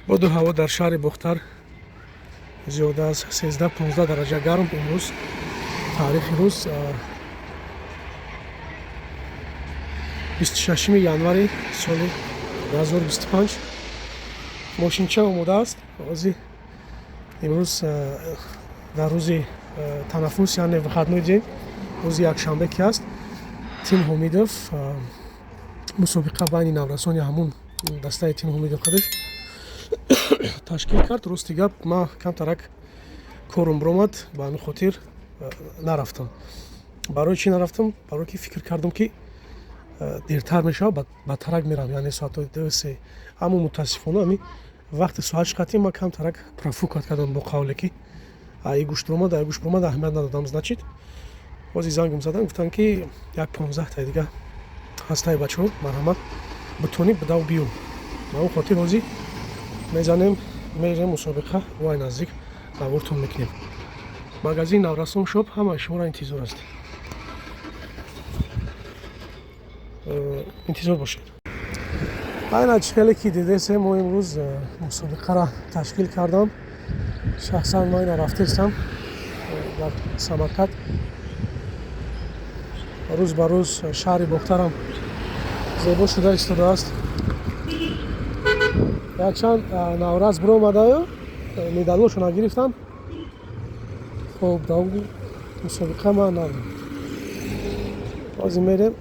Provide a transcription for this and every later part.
Боду ҳаво дар шаҳри Бохтар зиёда аз 13-15 дараҷа гарм. Имрӯз таърихи рӯз 26 январи соли 2025. Мошинча омода аст. Ҳозир имрӯз дар рӯзи танаффус, яъне выходной день, рӯзи якшанбе ки аст, тим Ҳомидов мусобиқа байни наврасони ҳамун дастаи тим Ҳомидов худаш ташкил кард. Рости гап, ман камтарак корум биромад, ба ҳамин хотир нарафтам. Барои чӣ нарафтам? Барое ки фикр кардам, ки дертар мешавад, ба тарак мерам, яъне соатҳои 2-3. Аммо мутаассифона, ҳамин вақти соат шқати ман камтарак профукат кардам, бо қавле ки ай гӯш биромад, ай гӯш биромад, аҳамият надодам. Значит, ҳозир зангум задам, гуфтам, ки як 15 таи дига ҳастаи, бачаҳо, марҳамат, бутонӣ бидав биё. Ба он хотир ҳозир мезанем, мерем мусобиқа, вай наздик навортон мекунем. Магазин Наврасон шоп ҳамаи шуморо интизор аст. Интизор бошед. Айна чӣ хеле ки дидесем, мо имрӯз мусобиқаро ташкил кардам. Шахсан ма ина рафтестам дар самокат. Рӯз ба рӯз шаҳри Бохтарам зебо шуда истодааст. Якчанд наврас биромадаю медалҳошона гирифтам. Хоб, дар мусобиқа ман надам. Ҳозир мерем,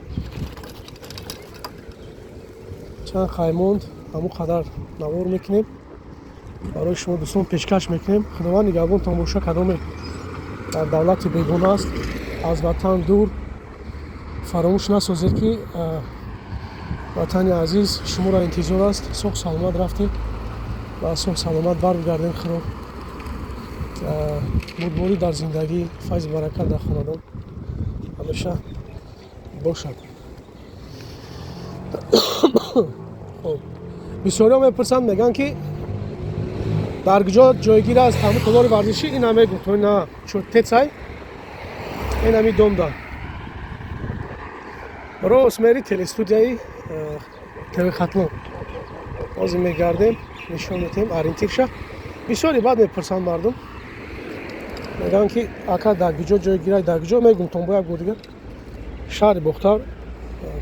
чанд хай монд, ҳамон қадар навор мекунем, барои шумо дӯстон пешкаш мекунем. Худованд нигаҳбонтон боша. Кадоме дар давлати бегона аст, аз ватан дур, фаромӯш насозед, ки ватани азиз шуморо интизор аст. Соҳ саломат рафтем ва соҳ саломат бармегардем. Худо бурдборӣ дар зиндагӣ, файз, баракат дар хонадон ҳамеша бошад. Хоб, бисёриҳо мепурсанд, мегӯянд, ки дар куҷо ҷойгир аст ҳамун толори варзишӣ. Ина мегӯ, то ина тецай, ин ҳами домда рост мери, телестудияи ТВ Хатлон. Ҳозир мегардем, нишон медиҳем ориентирша. Бисёре баъд мепурсанд мардум, мегӯянд, ки ака, дар куҷо ҷойгирай, дар куҷо? Мегӯм тон бо як бор дигар: шаҳри Бохтар,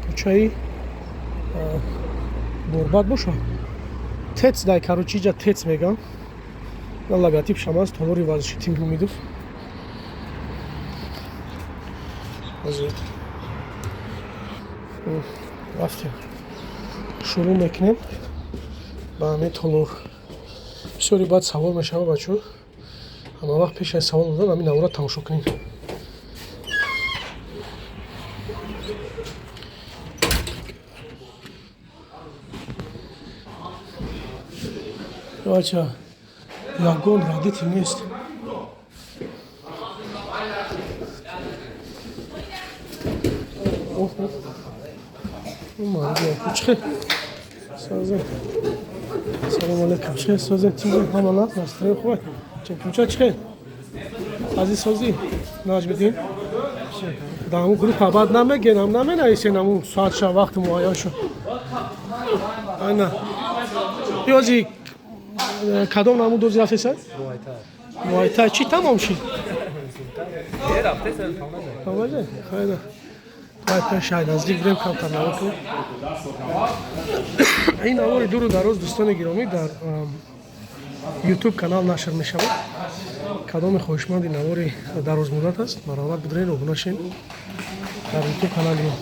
кӯчаи Борбад боша, тец дай, короче, иҷа тец мегӯям. Логотип шам аст, толори варзиши тими Умидов. Ҳозир рафтем, шурӯъ мекунем ба ҳамин толор. Бисёри баъд савол мешава, бачаҳо. Ҳама вақт пеш аз савол додан ҳамин навора тамошо кунем. Бача, ягон родитель нест. Оҳ, чихе созем? Салому алейкум, чихе созем? Тиҷи ҳама наз, настроение хуб? Чемпионча, чихе, азиз, созӣ? Наҷмиддин, дар ҳамун группа баъд намегенам, наменависен, ҳамун соатша, вақти муайян шуд. Ана ёзи кадом намуд дози рафтеса? Муайтай. Чӣ тамом шид? Хайна, вай пешай наздик бирем, камтар навор кунем. Ин навори дуру дароз, дӯстони гиромӣ, дар Ютуб канал нашр мешавад. Кадоме хоҳишманди навори дарозмуддат аст, марҳамат, бидурен, обуна шен дар Ютуб канали мо,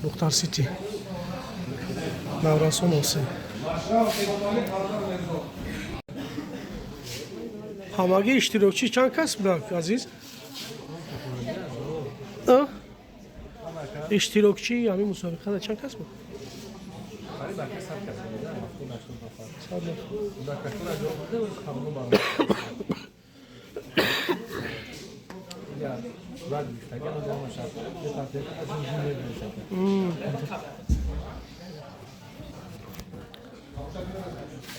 Бухтар Сити, Наврасон Осе. Ҳамагӣ иштирокчӣ чанд кас буданд, азиз? А? Иштирокчии ҳамин мусобиқада чанд кас буд? Қариб ака 100 кас буд, 70-80 нафар. 100 нафар. Кудакакора ҷо буда, қабулу бар. Я раг гирифтага, но ҷамъ шад. Ё аз ин ҷин мебинишад.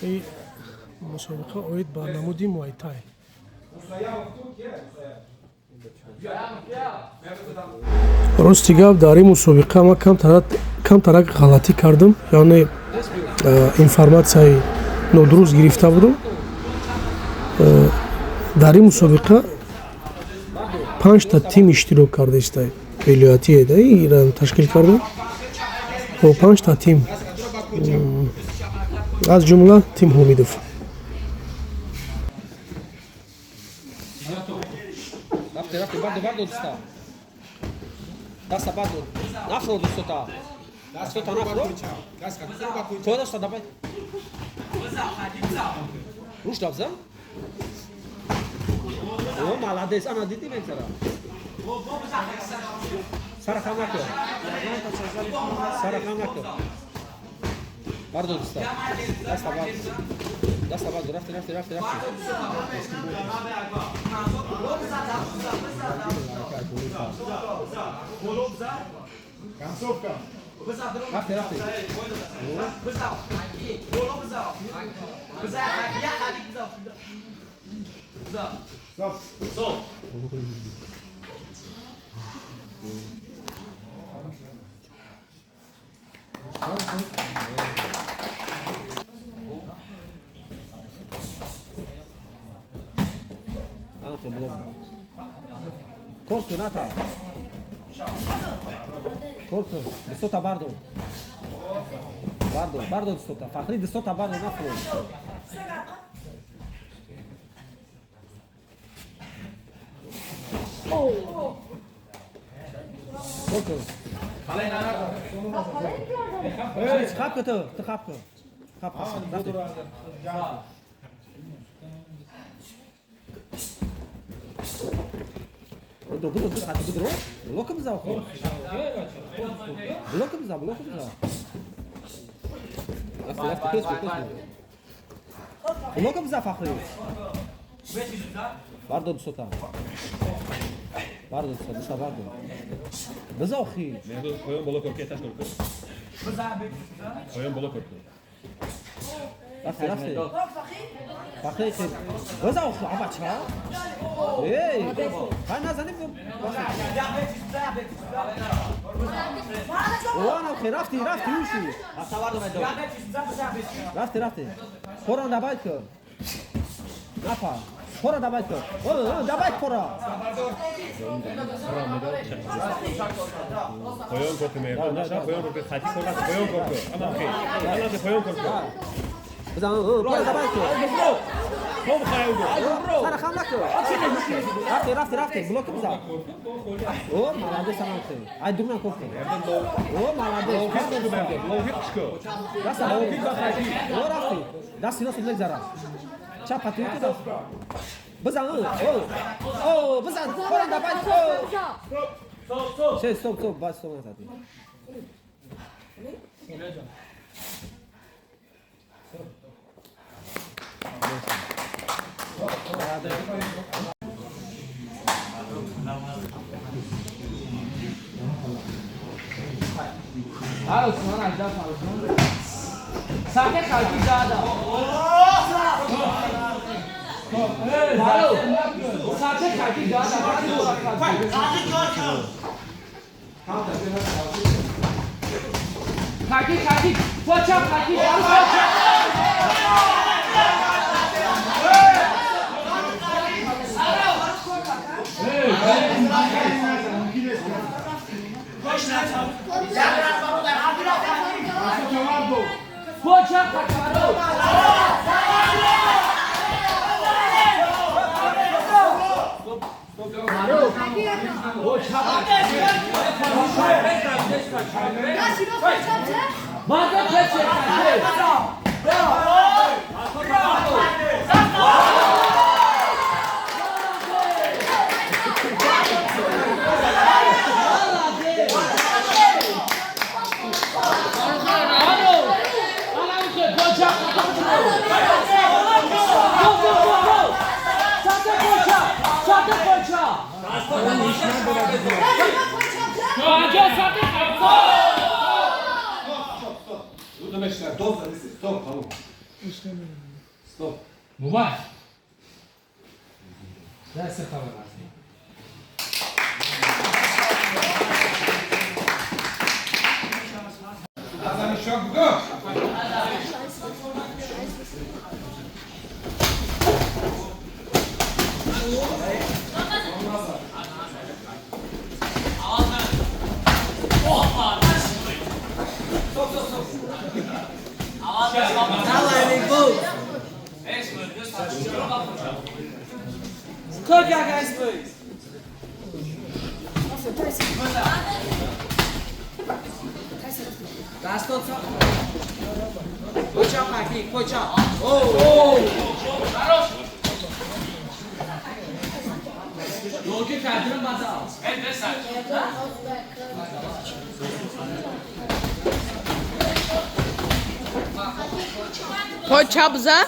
И мусобиқа оид ба намуди муайтай. Рости гап, дар ин мусобиқа ман камтарак ғалатӣ кардам, яъне информатсияи Нодуруст гирифта будам. Дар ин мусобиқа панҷта тим иштирок кардаиста, вилоятие да ира ташкил карда, панҷта тим, аз ҷумла тим Ҳомидов. Даста бардор. Нафро дӯстота. Дӯстота нафро. То даста давай. Руш давза? О, молодец. Ана диди мен сара. Сара хам накун. Сара хам накун. Бардор дӯста. Даста бардор. Даста бардор. Рафти, рафти, рафти, рафти. Концовка. Рафти, рафти. Стоп. Кор кун, ата. Кор кун. Дӯстота бардор. Бардор, бардор дӯстота. Фахри, дӯстота бардор, нафро. Кор кун. Хаб кун ту, ту хаб кун. Хаб, хаб. Рафти. Будро, будро, будро, будро. Блока биза, охо. Блока биза, блока биза. Рафти, рафти, пеш бу, пеш бу. Блока биза, Фахри. Бардор дӯстота. Бардор дӯстота, дӯста бардор. Биза, охи. Поён боло кор, кеташ кор. Поён боло кор. Рафти, рафти. Фахри, хел. Биза, охи, абача. Эй, хай назани. О, охи, рафти, рафти, уши. Рафти, рафти. Пора давай кун. Нафа. Пора давай кун. О, давай пора. Поён кор кун, наша поён кор кун, хати кор, поён кор кун. Ама охи. Ама поён кор кун. Бизан, пора давай кун. Хоб хайгу. Сара хам накун. Рафти, рафти, рафти, блок бизан. О, молодец, ана охи. Ай дурна кор кун. О, молодец. Лоҳиқ шко. Даста О, рафти. Дасти рост мегзара. Чап хати ку даст. Бизан, о, о, бизан, пора давай кун. Стоп, стоп, стоп, бас стоп назади. Почабза?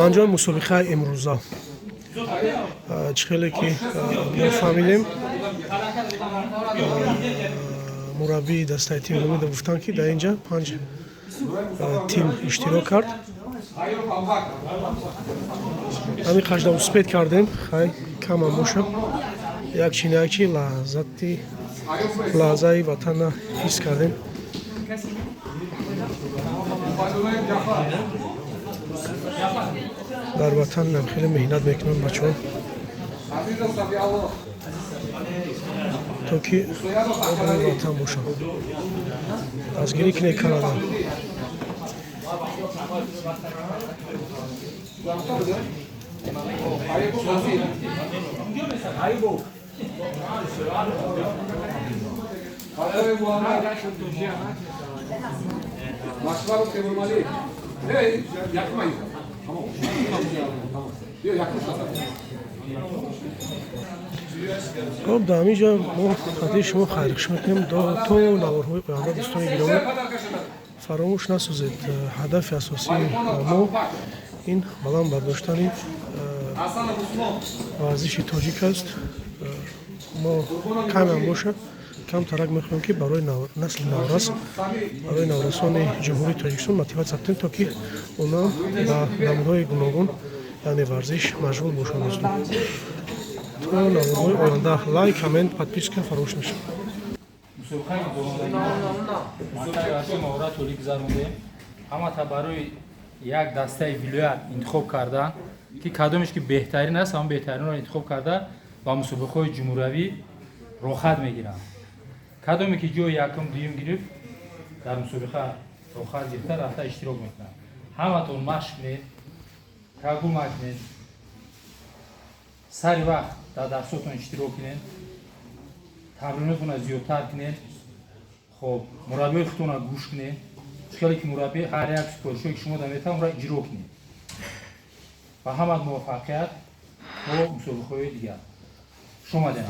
Анҷоми мусобиқаи имрӯза чӣ хеле ки мо фаҳмидем, мураббии дастаи тими Умеда гуфтанд, ки дар инҷа 5 тим иштирок кард. Ҳамин қашда успет кардем, хай камам боша, як чи на як чи лаҳзаи ватанна ҳис кардем. Дар ватан нам хеле меҳнат мекунанд бачаҳо, то ки обрӯи ватан бошад. Дастгирӣ кунед Канада. Хоб, дар ҳамин ҷо мо қадри шумо хайрхуш мекунем то наворҳои оянда. Дӯстони гиромӣ, фаромӯш насозед, ҳадафи асосии мо ин баланд бардоштани варзиши тоҷик аст. Мо камам бошад, камтарак мехоҳем, ки барои насли наврас, барои наврасони Ҷумҳурии Тоҷикистон мотиватсия кунем, то ки онҳо ба намудҳои гуногун, яъне варзиш, машғул бошанд. Дӯстон, то наворҳои оянда лайк, коммент, подписка фаромӯш нашавад. Мусобиқаи мактаби варзиши маҳорат олӣ гузарондем. Ҳамата барои як дастаи вилоят интихоб кардан, ки кадомеш ки беҳтарин аст, ҳамон беҳтаринро интихоб карда ба мусобиқаҳои ҷумҳуриявӣ роҳхат мегиранд. Кадоме ки ҷои якум, дуюм гирифт, дар мусобиқа роҳхат гирифта рафта иштирок мекунанд. Ҳаматон машқ кунед, кагу макунед, сари вақт дар дарсотон иштирок кунед, тамринотонро зиёдтар кунед, хоб мураббиҳои худтонро гӯш кунед. Чӣ хеле ки мураббӣ ҳар як супоришҳое ки шумо метавон, онро иҷро кунед. Ба ҳамат муваффақият то мусобиқаҳои дигар. Хуш омадед.